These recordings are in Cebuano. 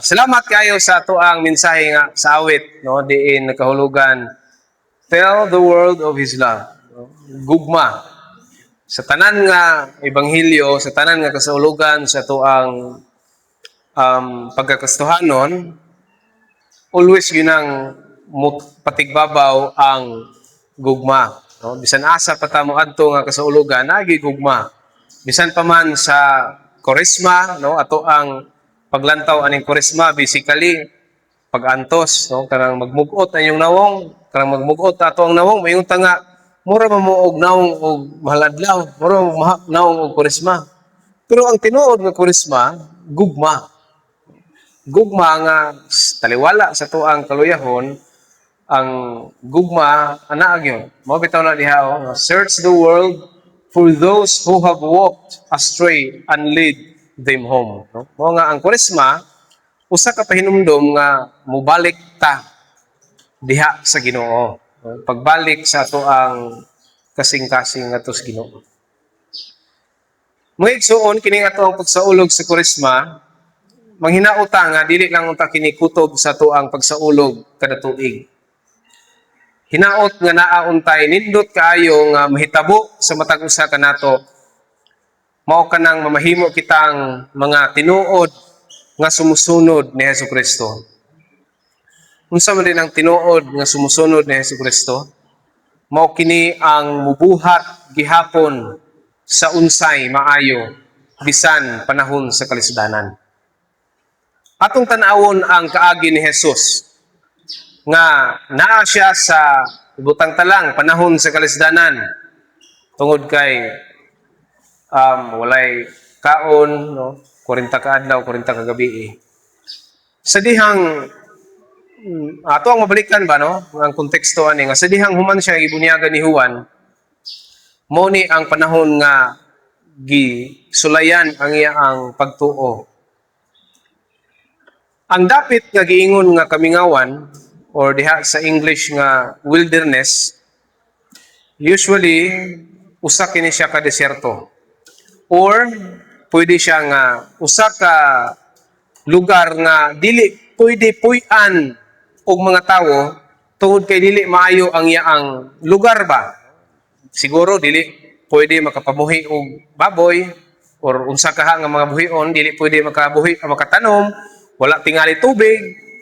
Salamat kayo sa atoang mensahe nga sa awit, no, diin nakahulugan "Tell the world of His love." No? Gugma. Sa tanan nga ebanghelyo, sa tanan nga kasaulugan sa atoang pagkakristohanon, always yun ang patigbabaw ang gugma. No? Bisan asa pa ta mo adto nga kasaulugan, nagi gugma. Bisan pa man sa Kuwaresma, no, ato ang paglantaw aning Kuwaresma, basically pagantos, no, kanang magmugot ang inyong nawong, kanang magmugot ato ang nawong, mayon ta nga mura man mo og nawong og Mahal Adlaw, mura mo nawong og Kuwaresma. Pero ang tinuod nga Kuwaresma, gugma. Gugma nga taliwala sa tuang kaluyahon, ang gugma ana gyud. Mao bitaw na diha, oh, nga "Search the world for those who have walked astray and lead them home." No? Mao nga ang Kuwaresma usa ka pahinumdom nga mobalik ta diha sa Ginoo. No? Pagbalik sa ato ang kasing-kasing ngadto sa Ginoo. Mga igsuon, kini ato ang pagsaulog sa Kuwaresma, manghinauta nga dili lang unta kini kutob sa ato ang pagsaulog kada tuig. Hinaot nga naa untay nindot kaayo nga mahitabo sa matag usa kanato, mao kanang mamahimo kitang mga tinuod nga sumusunod ni Hesus Kristo. Unsa man din ang tinuod nga sumusunod ni Hesus Kristo? Mao kini ang mubuhat gihapon sa unsay maayo bisan panahon sa kalisdanan. Atong tan-awon ang kaagi ni Jesus nga naa siya sa ibutang talang panahon sa kalisdanan tungod kay walay kaon, no, 40 ka adlaw, 40 ka gabi. Sa dihang ato ang mabalikan ba, no, ang konteksto ani nga sa dihang human siya gibunyagan ni Juan, mo ni ang panahon nga gisulayan ang iyang pagtuo. Ang dapit nga giingon nga kamingawan or diha sa English nga wilderness, usually usa kini siya ka desierto or pwede siya nga usa ka lugar nga dili pwede puy-an og mga tawo tungod kay dili maayo ang iyaang lugar ba. Siguro dili pwede makapamuhi og baboy or unsa kaha nga mga buhion, dili pwede makabuhi, makatanom, wala tingali tubig,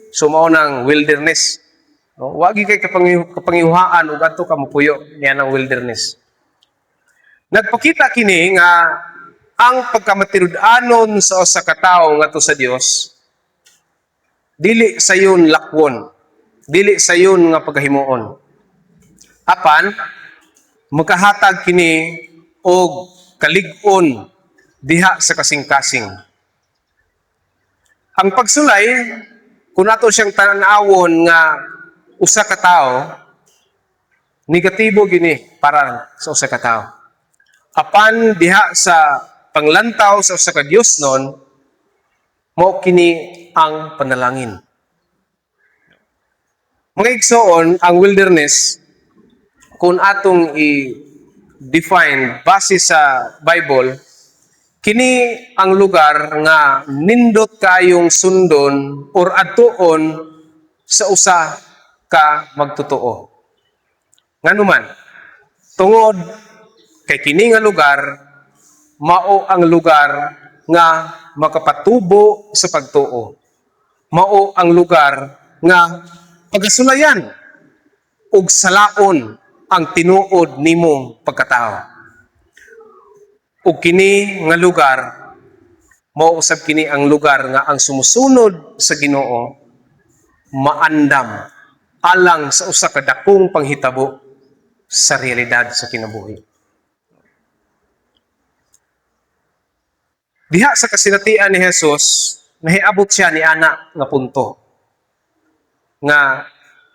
so mao nang wilderness, no? Wagi kay kapangihuhaan ug adto ka mopuyo niya ng wilderness. Nagpakita kini nga ang pagkamatinud-anon sa usa ka tawo ngadto sa Dios dili sayon lakwon, dili sayon nga pagkahimuon, apan makahatag kini og kalig-on diha sa kasing-kasing. Ang pagsulay, kung ato siyang tan-awon nga usa ka tawo, negatibo gini para sa usa ka tawo. Apan diha sa panglantaw sa usa ka Dios nun, mao kini ang panalangin. Mga igsoon, ang wilderness, kung atong i-define base sa Bible, kini ang lugar nga nindot kayong sundon or adtuon sa usa ka magtotoo. Nganuman, tungod kay kini nga lugar mao ang lugar nga makapatubo sa pagtuo. Mao ang lugar nga pagasulayan ug salaon ang tinuod nimong pagkatao. Ug kini nga lugar, mao usab kini ang lugar nga ang sumusunod sa Ginoo maandam alang sa usa ka dakong panghitabo sa realidad sa kinabuhi. Diha sa kasinatian ni Jesus, nahiabot siya ni ana nga punto nga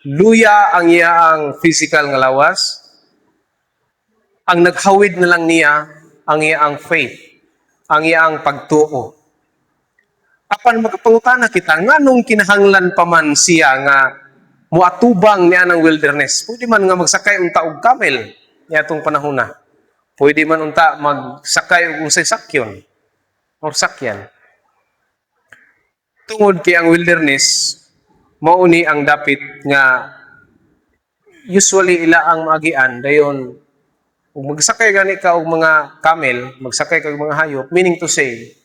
luya ang iyang physical nga lawas, ang naghawid na lang niya ang iyang faith, ang iyang pagtuo. Apan makapangutana kita, nganong kinahanglan pa man siya nga muatubang niya ng wilderness? Pwede man nga magsakay unta og camel niadtong panahon na. Pwede man unta magsakay og unsay sakyon or sakyan. Tungod kay ang wilderness mao ni ang dapit nga usually ila ang maagian. Dayon ug magsakay gani ka og mga camel, magsakay ka og mga hayop, meaning to say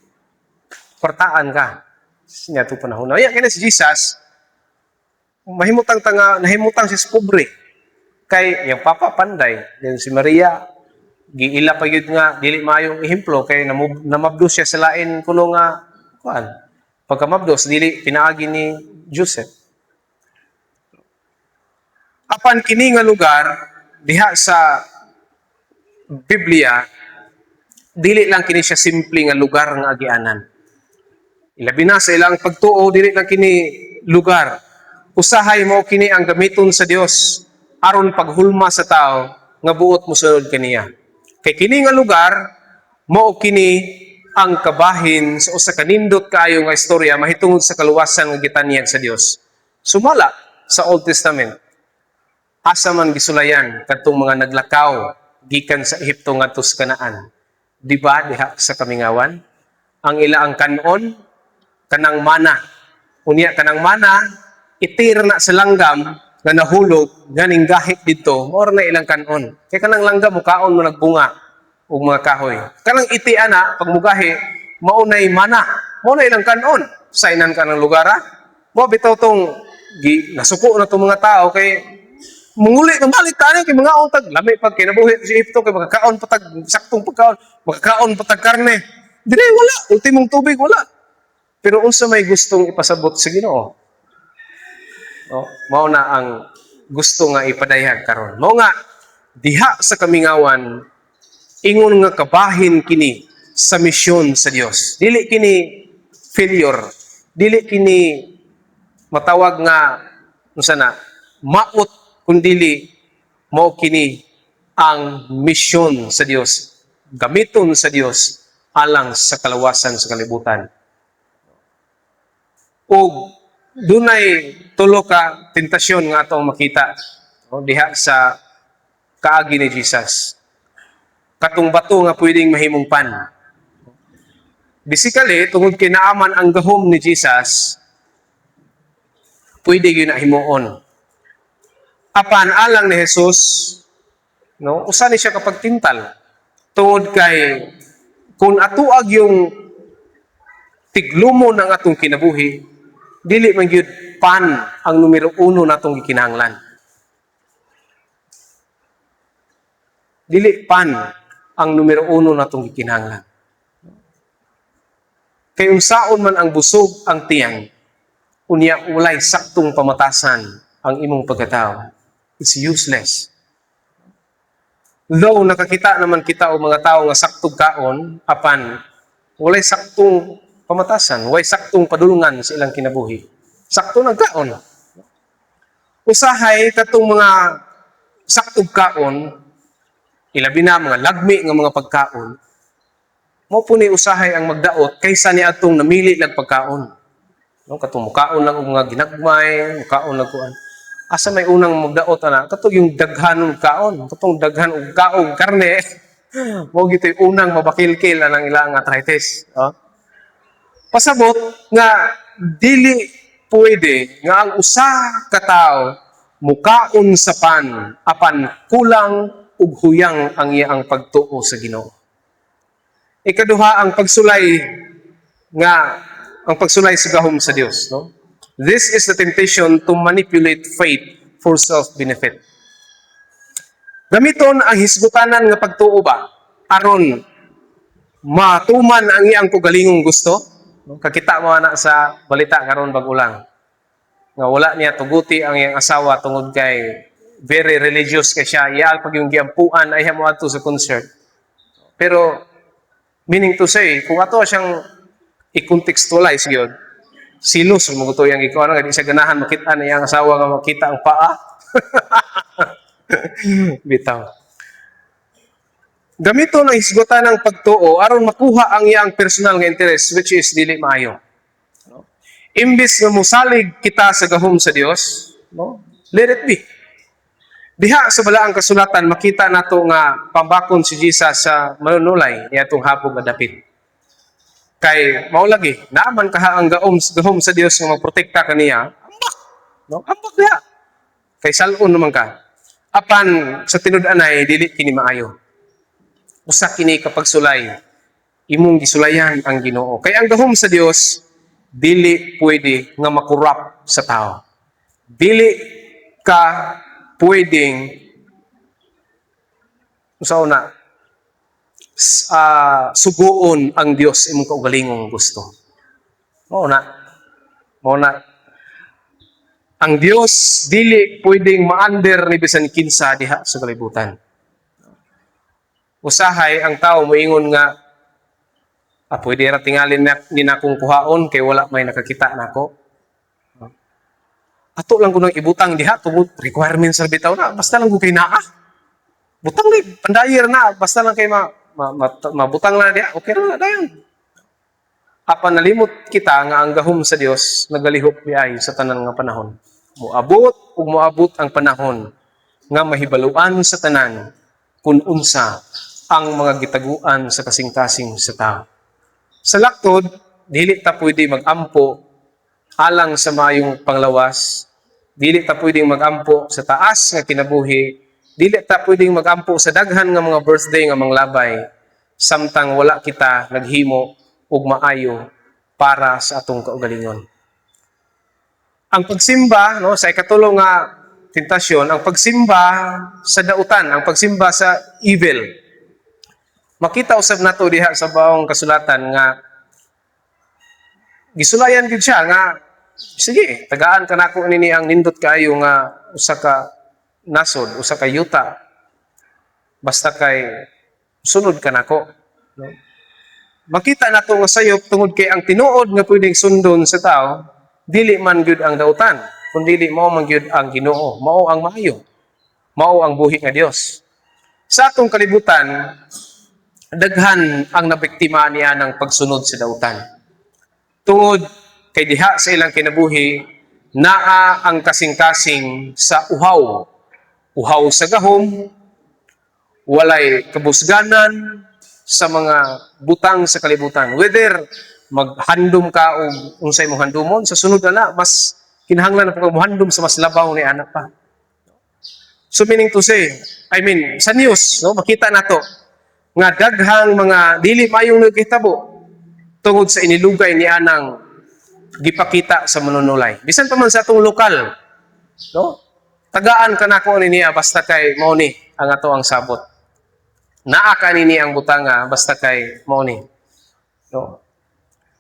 kwartaan ka niya to panahon na. Kaya kini si Jesus mahimutang tanga, nahimutang siya sa pobre kay yang papa panday. Then si Maria giila pa gyud nga dili maayong ehemplo kay namabdos siya sa lain kuno nga kuan. Pagkamabdos, dili pinaagi ni Joseph. Apan kini nga lugar diha sa Biblia, dili lang kini siya simple nga lugar nga agianan. Ilabi na sa ilang pagtuo, dili lang kini lugar. Usahay mo kini ang gamiton sa Dios aron paghulma sa tao nga buot mosunod kaniya. Kay kini nga lugar mao kini ang kabahin sa usa ka nindot kaayo nga istorya mahitungod sa kaluwasan nga gitanyag sa Dios. Sumala sa Old Testament, asa man gisulayan kadtong mga naglakaw gikan sa Ehipto ngadto sa Kanaan? Di ba diha sa kamingawan? Ang ila ang kanon kanang mana. Unya kanang mana itir na sa langgam nga nahulog nga ninggahit didto, mao na ilang kanon. Kay kanang langgam mukaon mo nagbunga og mga kahoy. Kanang iti ana pag mugahi mao nay mana, mao na ilang kanon. Sainan ka ng lugar ah. Mo bitaw tong gi nasuko na tong mga tao kay munguli ng balik tani kay mga tag lami pag kinabuhi sa Ehipto kay makakaon pa tag saktong pagkaon, makakaon pa tag karne. Dire wala, ultimong tubig wala. Pero unsa may gustong ipasabot sa Ginoo? No, mao na ang gusto nga ipadayag karon. Mao nga diha sa kamingawan, ingon nga kabahin kini sa misyon sa Dios. Dili kini failure, dili kini matawag nga unsa na maot, kundili mao kini ang misyon sa Dios. Gamiton sa Dios alang sa kalawasan sa kalibutan. Ug dunay tulo ka tentasyon nga atong makita, no, diha sa kaagi ni Jesus. Katong bato nga pwedeng mahimong pan. Basically, tungod kay naaman ang gahom ni Jesus, pwede gyud na himuon. Apan alang ni Jesus, no, usa ni siya kapag tintal. Tungod kay kung atuag yung tiglumo ng atong kinabuhi, dili man gyud pan ang numero uno natong gikinahanglan. Dili pan ang numero uno natong gikinahanglan. Kay unsaon man ang busog ang tiyan, unya walay saktong pamatasan ang imong pagkatao, it's useless. Though nakakita naman kita og mga tao nga saktong kaon, apan walay saktong pamatasan, walay saktong padulungan sa ilang kinabuhi. Sakto nagkaon. Usahay katong mga saktong kaon, ilabi na mga lagmi nga mga pagkaon, mo po ni usahay ang magdaot kaysa ni atong namili lang pagkaon. No, katong mukaon lang og mga ginagmay, mukaon lang kuan. Asa may unang magdaot ana? Katong yung daghan og kaon, katong daghan og kaog karne. Mo gito'y unang mabakilkil anang ilang arthritis. No? Pasabot nga dili pwede nga ang usa ka tawo mukaon sa pan apan kulang ug huyang ang iyang pagtuo sa Ginoo. Ikaduha, ang pagsulay sa gahom sa Dios, no? This is the temptation to manipulate faith for self-benefit. Gamiton ang hisgutanan nga pagtuo ba aron matuman ang iyang kaugalingong gusto? No? Kakita mo ana sa balita karon bag ulang nga wala niya tuguti ang iyang asawa tungod kay very religious kay siya, iya pag yung giampuan ay mo adto sa concert. Pero meaning to say, kung ato siyang i-contextualize gyud, silos mo to yang ikaw nga di siya ganahan makita na iyang asawa nga makita ang paa. Bitaw. Gamito ng hisgutan ng pagtuo aron makuha ang iyang personal nga interest, which is dili maayo. No? Imbis nga musalig kita sa gahom sa Dios, no? Let it be. Diha sa balaang kasulatan makita nato nga pambakon si Jesus sa manunulay niya atong habog nga dapit. Kay mao lagi, naa man kaha ang gahom sa Dios nga magprotekta kaniya. Ambak, no? Ambak diha. Kay sal-on naman ka. Apan sa tinud-anay, dili kini maayo. Usa kini ka pagsulay. Imong gisulayan ang Ginoo. Kay ang gahom sa Dios dili pwede nga ma-corrupt sa tao. Dili ka pwedeng usa na suguon ang Dios imong kaugalingong gusto. Mao na. Mao na. Ang Dios dili pwedeng ma-under ni bisan kinsa diha sa kalibutan. Usahay ang tao moingon nga pwede ra tingali na, ni nakong kuhaon kay wala may nakakita nako. Ato lang kunong ibutang diha tungod requirements sa bitaw na, basta lang ko kay naa. Butang ni pandayer na, basta lang kay mabutang na diha, okay ra na dayon. Apan nalimot kita nga ang gahom sa Dios nagalihok diay sa tanan nga panahon. Moabot ug moabot ang panahon nga mahibaluan sa tanan kung unsa ang mga gitaguan sa kasing-kasing sa tao. Sa laktod, dili ta pwede magampo alang sa maayong panglawas, dili ta pwedeng magampo sa taas nga kinabuhi, dili ta pwedeng magampo sa daghan nga mga birthday nga manglabay, samtang wala kita naghimo og maayo para sa atong kaugalingon. Ang pagsimba, no, sa ikatulo nga tentasyon, ang pagsimba sa dautan, ang pagsimba sa evil. Makita usab nato diha sa Balaang Kasulatan nga gisulayan gid siya nga, "Sige, tagaan ka nako nini ang nindot kaayo nga usa ka nasod, usa ka yuta. Basta kay sunod ka nako." No? Makita nato nga sayop tungod kay ang tinuod nga pwedeng sundon sa tao dili man gyud ang dautan, kundi mao man gyud ang Ginoo, mao ang maayo, mao ang buhi nga Dios. Sa atong kalibutan, daghan ang nabiktima niya ng pagsunod sa dautan. Tungod kay diha sa ilang kinabuhi, naa ang kasing-kasing sa uhaw. Uhaw sa gahom, walay kabusganan sa mga butang sa kalibutan. Whether maghandom ka o unsay mong handumon, sa sunod na, mas kinahanglan na pa ka mohandom sa mas labaw ni ana pa. So meaning to say, I mean, sa news, no, makita nato nga daghang mga dili mayong nagkitabo tungod sa inilugay ni anang gipakita sa manunulay. Bisan pa man sa atong lokal, no? "Tagaan ka nako ni niya basta kay mao ni ang ato ang sabot. Naa ka nini ang butanga basta kay mao ni." No?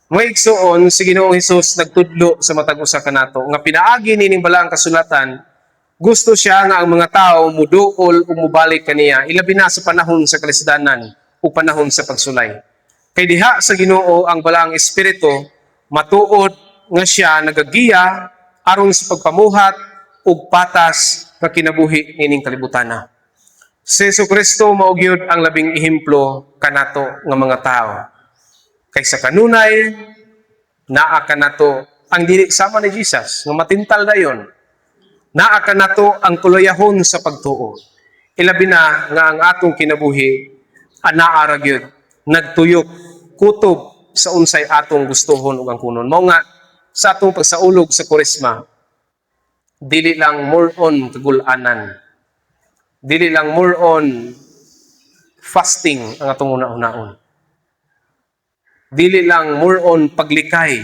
Mga igsuon, si Ginoong Hesus nagtudlo sa matag usa kanato nga pinaagi nining Balaang Kasulatan, gusto siya nga ang mga tao muduol ug mubalik kaniya, ilabi na sa panahon sa kalisdanan o panahon sa pagsulay. Kay diha sa Ginoo ang Balaang Espiritu, matuod nga siya nagagiya aron sa pagpamuhat ug patas nga kinabuhi nining kalibutana. Si Jesu Kristo mao gyud ang labing ehemplo kanato nga mga tao. Kay sa kanunay, naa kanato ang dili sama ni Jesus nga matintal dayon. Naa kanato ang kulayahon sa pagtuo. Ilabi na nga ang atong kinabuhi anaa ra gyud nagtuyok kutob sa unsay atong gustuhon ug angkunon. Mao nga sa atong pagsaulog sa Kuresma, dili lang more on kagulanan. Dili lang more on fasting ang atong una-unaon. Dili lang more on paglikay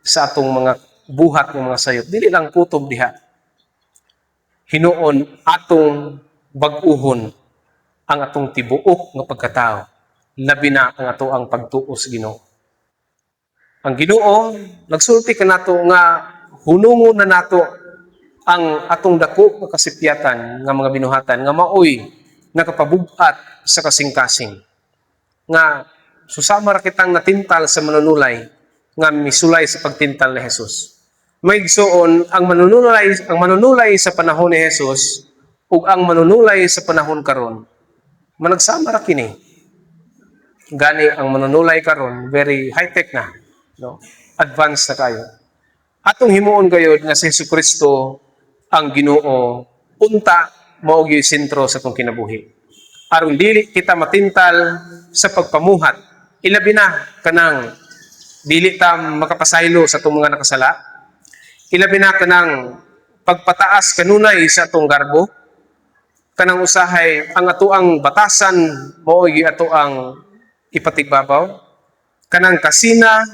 sa atong mga buhat ng mga sayop. Dili lang kutob diha. Hinuon atong bag-uhon ang atong tibuok nga pagkatao. Labi na ang ato ang pagtuo sa Ginoo. Ang Ginoo nagsulti kanato nga hunungon na nato ang atong dako nga kasipyatan nga mga binuhatan nga maoy nakapabug-at sa kasing-kasing. Nga susama ra kitang natintal sa manunulay nga misulay sa pagtintal ni Jesus. Mga igsuon, ang manunulay sa panahon ni Jesus ug ang manunulay sa panahon karon managsama ra kini. Gani ang manunulay karon very high-tech na, no? Advanced na kayo. Atong himuon gayod nga si Jesu Kristo ang Ginoo unta mao gyud sentro sa atong kinabuhi. Aron dili kita matintal sa pagpamuhat. Ilabi na kanang dili ta makapasaylo sa atong mga nakasala. Ilabi na kanang pagpataas kanunay sa atong garbo. Kanang usahay ang atoang batasan mao'y ato ang ipatigbabaw. Kanang kasina,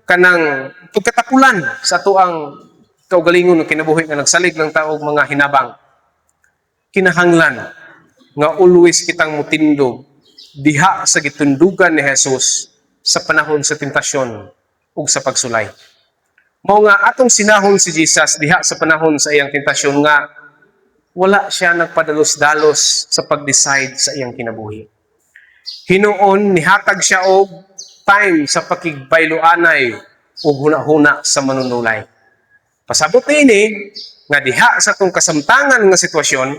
kanang pagkatapulan sa atoang kaugalingon ng kinabuhi nga nagsalig lang ta og mga hinabang. Kinahanglan nga always kitang mutindog diha sa gitundugan ni Jesus sa panahon sa tentasyon ug sa pagsulay. Mao nga atong sinahon si Jesus diha sa panahon sa iyang tentasyon nga wala siya nagpadalos-dalos sa pag-decide sa iyang kinabuhi. Hinuon nihatag siya og time sa pakigbayloanay ug huna-huna sa manunulay. Pasabot niini nga diha sa atong kasamtangan nga sitwasyon,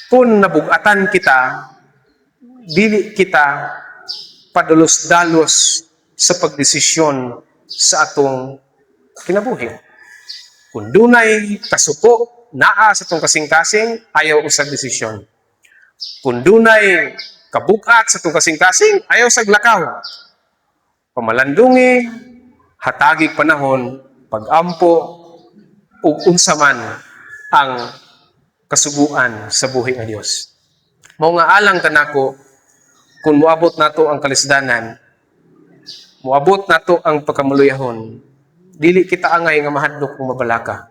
kung nabugatan kita, dili kita padalos-dalos sa pagdesisyon sa atong kinabuhi. Kung dunay kasuko naa sa atong kasing-kasing, ayaw usag desisyon. Kung dunay kabugat sa atong kasing-kasing, ayaw sag lakaw. Pamalandungi, hatagig panahon, pagampo, ug unsa man ang kasuguan sa buhi nga Dios. Mao nga alang kanako, kung moabot nato ang kalisdanan, moabot nato ang pagkamuluyahon, dili kita angay nga mahadlok kung mabalaka.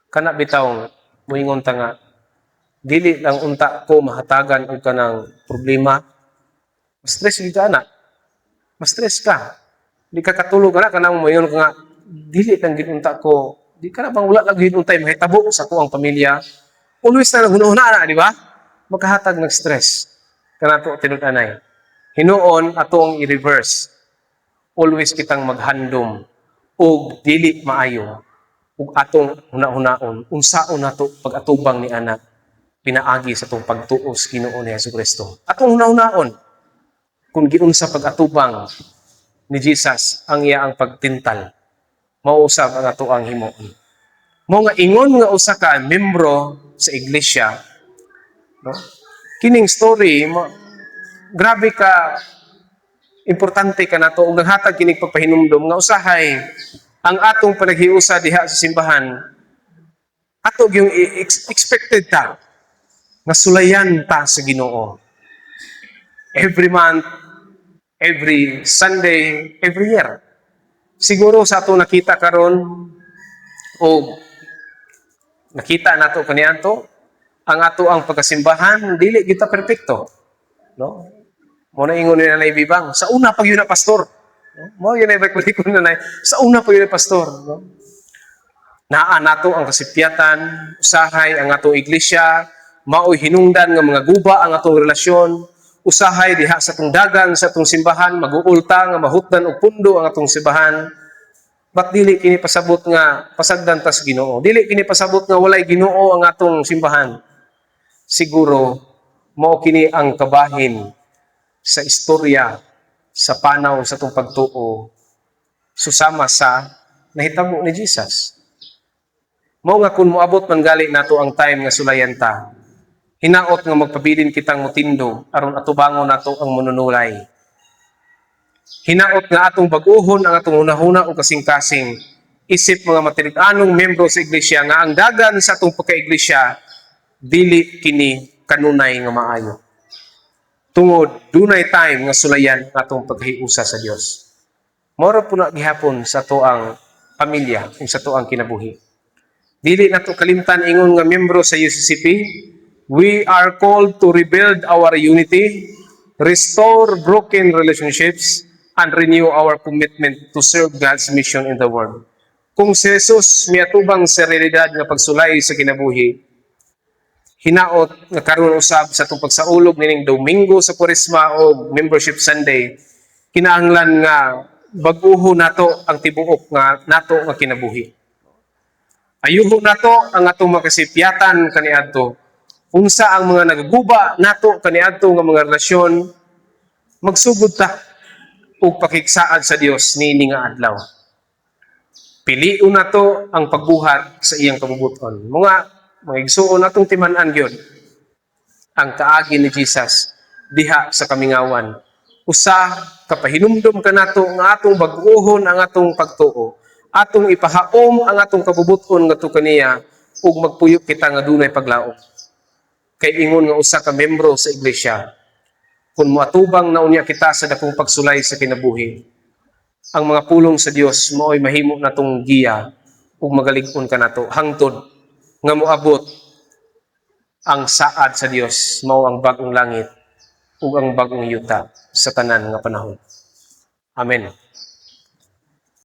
Kana bitaw moingon ta nga dili lang unta ko mahatagan og kanang problema. Stress gyud ka ana. Ma-stress ka. Di ka katulog ana, kanang moingon ka nga dili lang gid unta ko. Di ka na bang wala lang gid untay mahitabo sa akoang pamilya. Always na naghunahuna na, di ba? Makahatag ng stress kanato tinud-anay. Hinuon atong i-reverse. Always kitang maghandom og dili maayo ug atong huna-hunaon unsaon nato pag-atubang ni ana pinaagi sa atong pagtuo sa Ginoo ni Jesu Kristo. Atong huna-hunaon kung giunsa pag-atubang ni Jesus ang iya ang pagtintal. Mao usab ang ato ang himuon. Mao nga ingon nga usa ka membro sa iglesia, no? Kining story mo, grabe ka importante kanato ug naghatag kining pagpahinumdom nga usahay ang atong panaghiusa diha sa simbahan, ato yung expected ta nga sulayan ta sa Ginoo every month, every Sunday, every year. Siguro sa ato nakita karon o nakita nato kaniadto, ang ato ang pagkasimbahan dili kita perpekto, no? Mo na ingon ni Nanay Bibang, "Sa una pag yun na, pastor," no? Mo yun ay balik ko, Nanay, "Sa una pag yun na, pastor," no? Naa nato ang kasipyatan, usahay ang atong iglesia maoy hinungdan nga mga guba ang atong relasyon, usahay diha sa atong dagan sa atong simbahan maguulta nga mahutdan og pundo ang atong simbahan. But dili kini pasabot nga pasagdan tas Ginoo. Dili kini pasabot nga walay Ginoo ang atong simbahan. Siguro mao kini ang kabahin sa istorya sa panaw sa atong pagtuo susama sa nahitabo ni Jesus. Mao nga kung moabot man gali nato ang time nga sulayan ta, hinaot nga magpabilin kitang mutindog aron atubangon nato ang manunulay. Hinaot nga atong bag-uhon ang atong hunahuna o kasing-kasing isip mga matinud-anong membro sa iglesia nga ang dagan sa atong pagka-iglesia dili kini kanunay nga maayo. Tungod dunay time nga sulayan ang atong paghiusa sa Dios. Moro po na gihapon sa atoang pamilya ug sa atoang kinabuhi. Dili nato kalimtan, ingon nga miyembro sa UCCP, we are called to rebuild our unity, restore broken relationships, and renew our commitment to serve God's mission in the world. Kung si Jesus miatubang sa realidad nga pagsulay sa kinabuhi, hinaot nga karon usab sa atong pagsaulog nining Domingo sa Kuwaresma o Membership Sunday, kinahanglan nga bag-uho nato ang tibuok nga nato nga kinabuhi. Ayuho nato ang atong makasipyatan kaniadto. Unsa ang mga nagaguba nato kaniadto nga mga relasyon, magsugod ta og pakigsaad sa Dios niini nga adlaw. Piliun nato ang pagbuhat sa iyang kabubuton. Mga igsuon, natong timan-an gyud ang kaagi ni Jesus diha sa kamingawan. Usa ka pahinumdom kanato nga atong bag-ohon ang atong pagtuo. Atong ipahaom ang atong kabubuton ngadto kaniya ug magpuyo kita nga dunay paglaom. Kay ingon nga usa ka membro sa iglesia, kung moatubang na unya kita sa dakong pagsulay sa kinabuhi, ang mga pulong sa Dios mao'y mahimo natong giya ug magalig-on kanato hangtod nga moabot ang saad sa Dios, mao ang bagong langit ug ang bagong yuta sa tanan nga panahon. Amen.